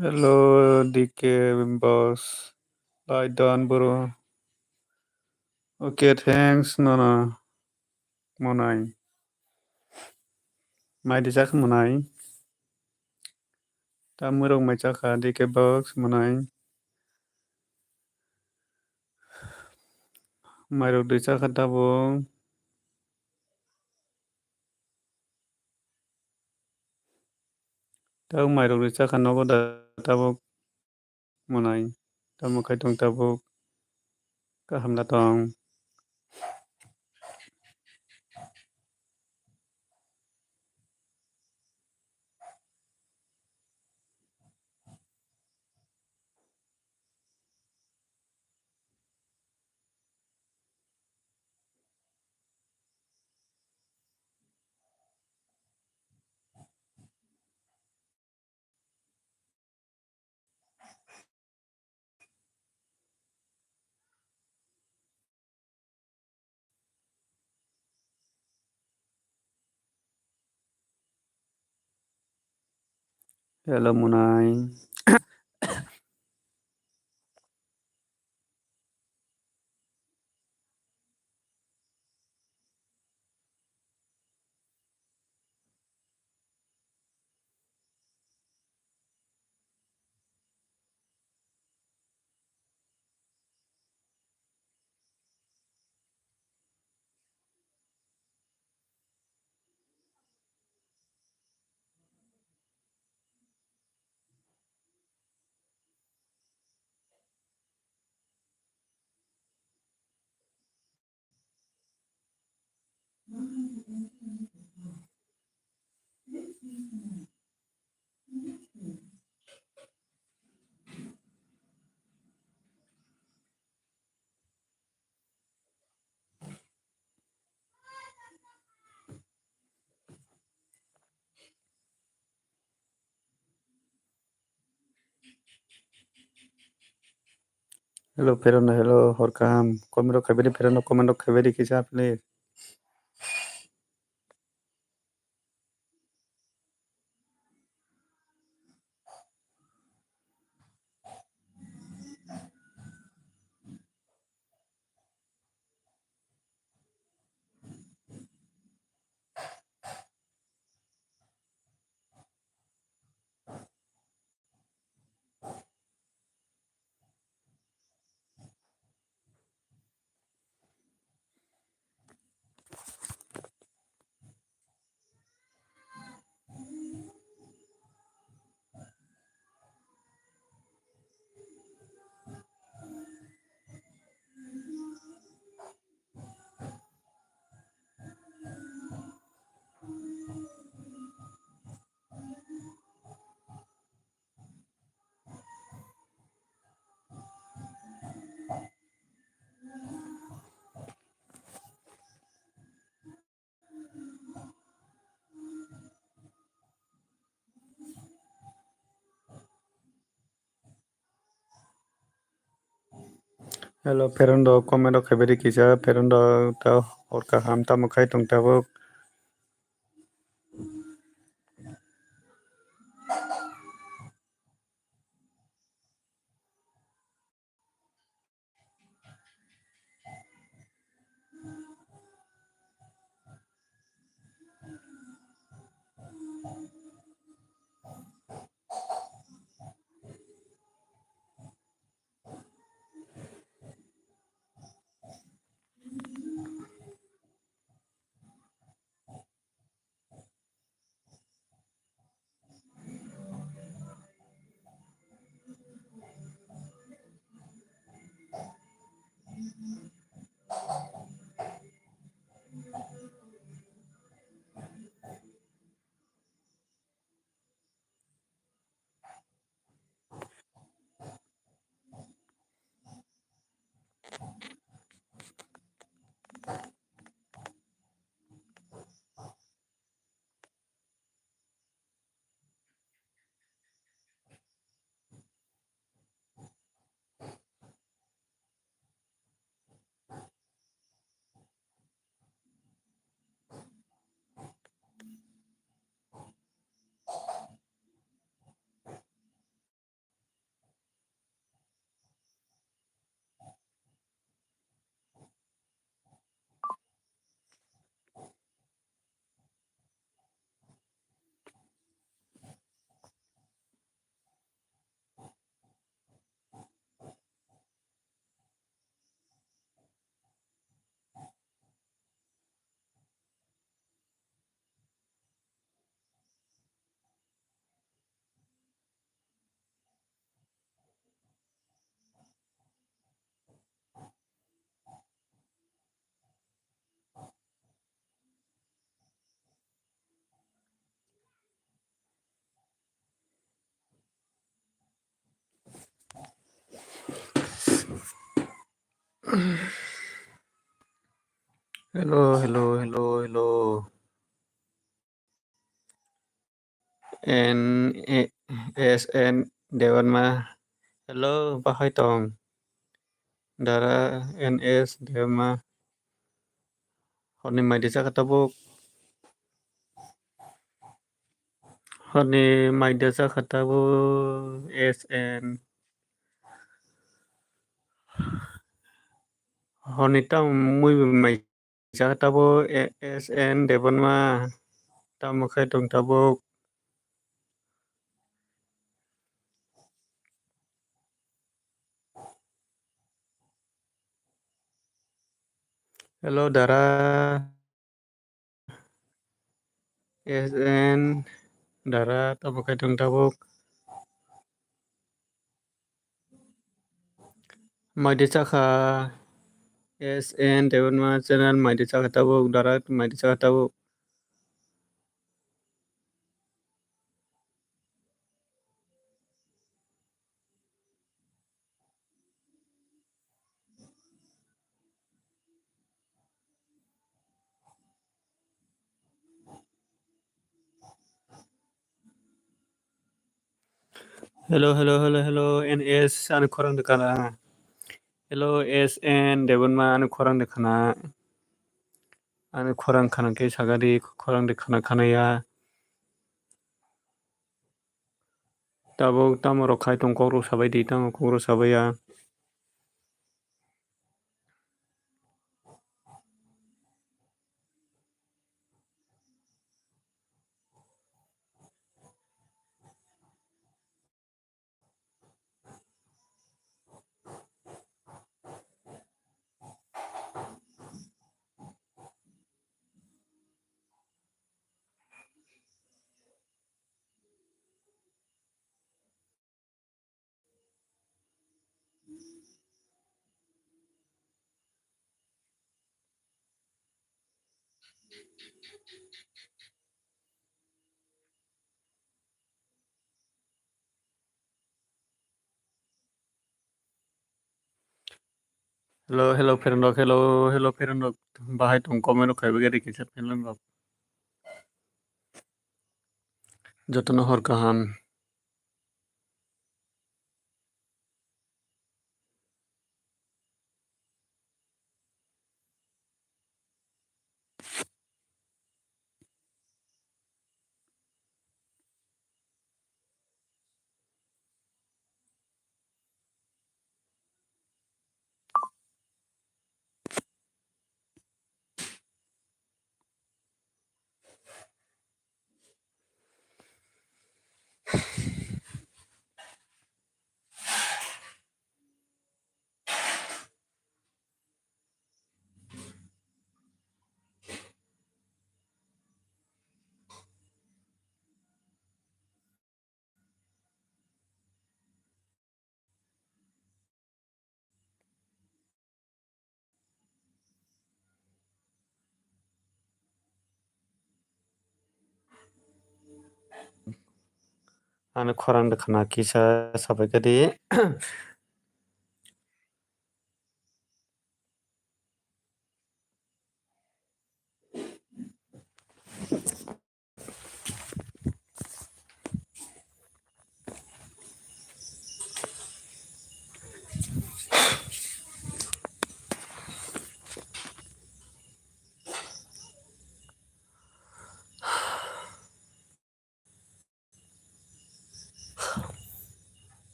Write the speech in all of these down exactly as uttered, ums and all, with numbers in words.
Hello, D K boss. Lai don bro. Okay, thanks, nono. Monai. Mai di chakha monai. Tamurok mai chakha D K boss monai. Mairok di chakha tabuk. Tabuk mairok di chakha nogo da tabuk. Monai, tamo khai tong tabuk, kaham da tong. Hello, Munai. Hello, Pherano, hello, hor kaham. Comment rok khaibadi, Pherano, comment rok khaibadi kisa, please. Hello, Pherano, comment rok khaibadi kisa, Pherano, ta hor kaham, tamo khai tong tabuk. Hello, hello, hello, hello. N A S N Debbarma. Hello, bahai tong? Dara N S Debbarma. Horni mai de chakha tabuk. Horni mai de chakha tabuk S N. Horni tamo mui bai mai chakha tabuk S N Debbarma. Tamo khai tong tabuk. Hello, Dara. S N, Dara, tamo khai tong tabuk. Mai de chakha S N Debbarma channel, mai de chakha tabuk, Dara, mai de chakha tabuk. Hello, hello, hello, hello, N S, ani khorang de khana. Hello, S N Debbarma, ani khorang de khana. Ani khorang khana khe sagadi, khorang de khana khana ya. Tabuk tamo rok khai tong, kok rok sabai di, tamo kok rok sabai ya. Hello, hello, friend rok, hello, hello, friend rok. Bahai tong, comment rok khai bagwi rikisa, friend rok. Jotono hor kaham. Ani khorang de khana kisa sabai kadi.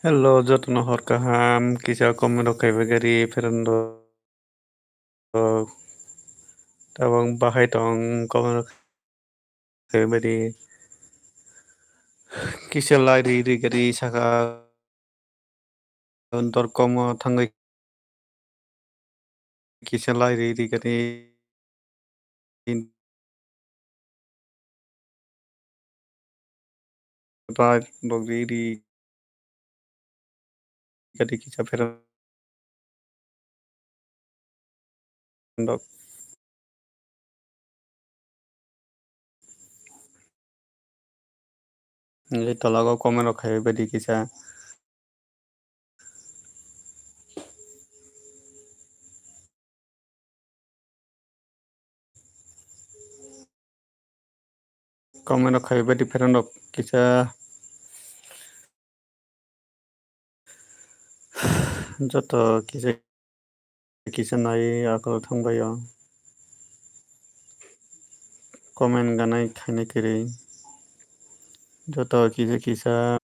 Hello, jotono hor kaham, kisa comment rok khaibai gari pherang rok. Tabang bahai tong comment rok khaibai di. Kisa lai ri ri gari saka dorkomo thangwi kisa lai ri ri gari. Bai rok ri ri gari kisa pherang rok. Nini tola o comment rok khaibai di kisa. Comment rok khaibai di pherang rok kisa. Joto kisa kisa nai akhoro thangbai o. Comment ganai khainai kwrwi. Joto kisa kisa.